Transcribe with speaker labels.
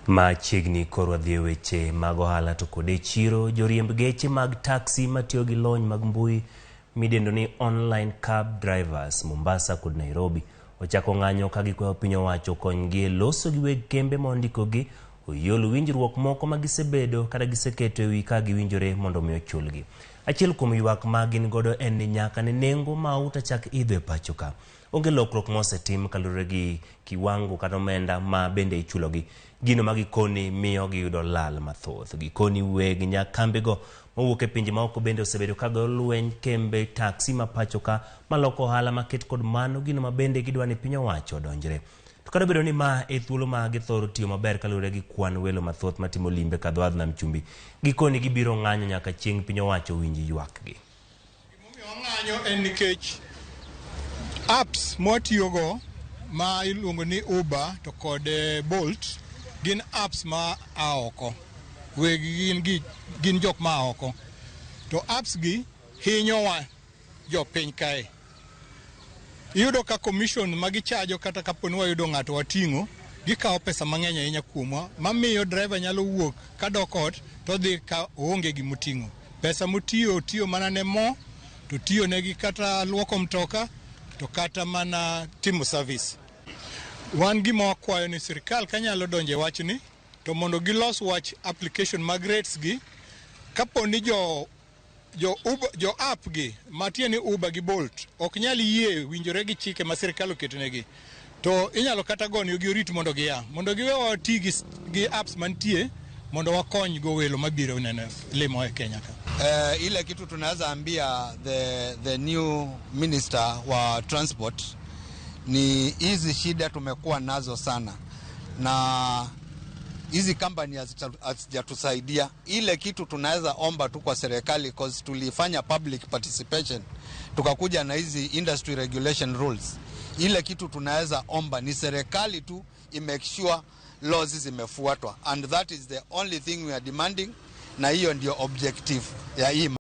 Speaker 1: Machiegni koro wadhi e weche mag ohala to kod e chiro. Joriemb geche mag taxi matiyo gi lony mag mbui midendo ni online cab drivers Mombasa kod Nairobi ochako ng'anyo ka gikwayo piny owacho okonygi e loso gi weg kembe ma ondikogi oyol winjruok moko ma gisebedo kata giseketo e wi ka giwinjore mondo omi ochulgi. Achiel kuom ywak ma gin godo en ni nyaka ne nengo mauta chak idho e pacho ka. Onge lokruok mosetim kaluwore gi kiwango kata omenda ma bende ichulogi. Gino ma gikoni miyo giyudo lal mathoth. Gikoni weg nyakambego mowuok e pinje maoko bende osebedo ka goyo lweny kembe taxi ma pacho ka maloko ohala maket kod mano gino ma bende gidwa ni piny owacho odonjre. To kata obedo ni ma e thuolo ma githoro tiyo maber kaluwore gi kwan welo mathoth matimo limbe ka dho wadh nam chumbi, gikoni gibiro ng'anyo nyaka chieng' piny owacho winj ywakgi.
Speaker 2: Gimomiyo wang'anyo en nikech apps mwatiyogo ma iluongo ni Uber to kod Bolt gin apps ma a oko. Wegi gin jok ma a oko. To apps gi hinyowa jopiny kae. Iyudo ka commission ma gichajo kata kapo ni wayudo ng'ato wating'o, gikawo pesa mang'eny ahinya kuomwa, mamiyo driver nyalo wuok kadok ot to odhi ka oonge gimoting'o. Pesa motiyo otiyo mana ne mo, to tiyo negi kata luoko mtoka, to kata mana timo service. Wan gima wakwayo ni sirikal kanyalo donjo e wachni, to mondo gilos wach application mag rates gi, kapo ni jo Uber, jo app gi matiende ni Uber gi Bolt ok nyal yie winjore gi chike ma sirikal oketonegi, to inyalo kata gonegi orit mondo gia mondo giwe wati gi apps mantie mondo wakony go welo mabiro neno limo e Kenya ka.
Speaker 3: Ile kitu tunaweza ambia the new minister wa transport ni hizi shida tumekuwa nazo sana na hizi company hazijatusaidia. Ile kitu tunaweza omba tu kwa serikali, cause tulifanya public participation tukakuja na hizi industry regulation rules. Ile kitu tunaweza omba ni serikali tu i-make sure laws zimefuatwa, and that is the only thing we are demanding, na hiyo ndio objective ya hii.